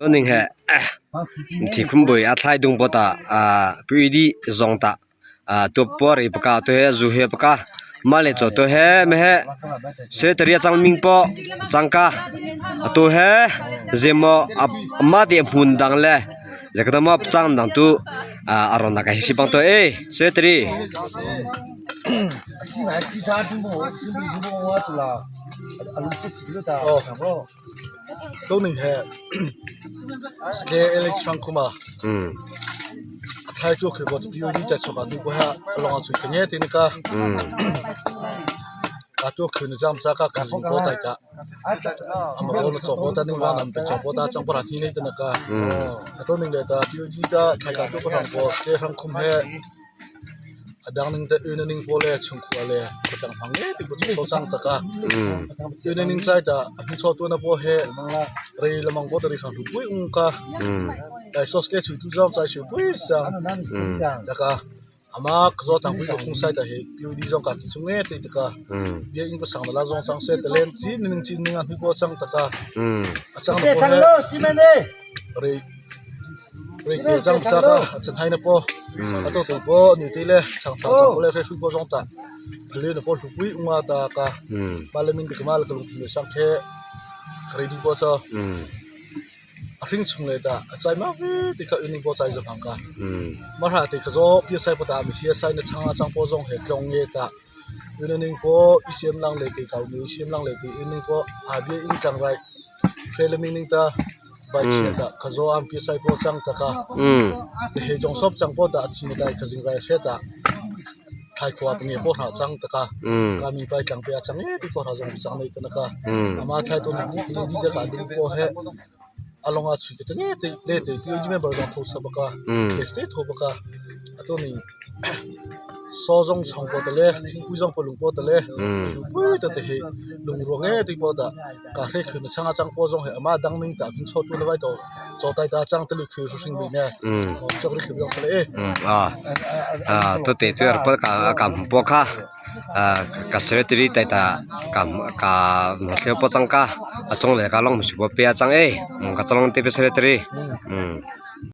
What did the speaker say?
Ning he thikhum bui a thlai dung pawt ah pui zong tah tuap puar i paka tu he zu he paka mah le chaw tu he meheh secretary a cang ming pawh cangka atu he zeimaw mah te hmun dang le zeikadang cang dang tu a rawn nak hi si bang to e secretary. Toning he Sle Alex Hrangkhuma a thlai tu khi bot POD cha chok atu ko ha along a chui te nge tin ka ka tu khi na jam cha ka ka jing ko tai ta ama ko na chok ko ta ning wa nam pe chok ko ta chang para thi nei ta na ka ato ning le ta POD ta thlai ka tu ko rang ko Sle Hrangkhum he A dang ning te unaning pawl le chungkhua le khuatlang hmang nge ti cu cang taka. Unaning chai ta a hnu tu na po he rei lamang po tari sang tu pui ung ka. Dai sos le chui tu zong chai shu pui sang. Taka ama zo tang pui ko khung sai ta he PUD zong ka ki chung nge ti taka. Bia ing pa sang la zong chang se talen chi ning chi ning a hnu po chang taka. A chang na po he rei Rei te cang cak a a chan hai na paw a to te paw ni te le chang thang chang le hre sui paw zong ta phale na paw hlupui unga ta ka parliament te kamal ka lungthin le sang the rei du paw cho a hring chung le ta a chai ma vi ti kha uning paw chai zo hang ka ma ra te kha zo pi sai pa ta mi sia sai na chang a chang paw zong he tlong nge ta uning paw i siam lang le ke kau ni siam lang le ke uning paw a bia ing chang rai Frelami ning ta bai chia ta khazo am pi sai po chang ta ka te he jong sop chang po ta chi dai khazing rai hre ta thai khua pa nge po hra chang ta ka ka mi pai tlang pe chang e ti po hra jong chang nei ta na ka ama thai to ni ni di de ka ding po he alonga chui ke te nge te le te ti ji member jong tho sa ba ka te tho ba ka ato ni Saw zong chong paw tale, thingpui zong paw lung paw tale, lungpui tete hi lungruang e ti paw ta ka hre khun changa chang paw zong he ama dang ning ta hin cho tu le vai to cho tai ta chang telu khu hring bi ne chok ri khu zong sale e a to te tu ar pa ka ka po kha ka secretary tai ta ka ka hleu po chang ka a chung le ka long su po pe chang e ka chalong te pe secretary.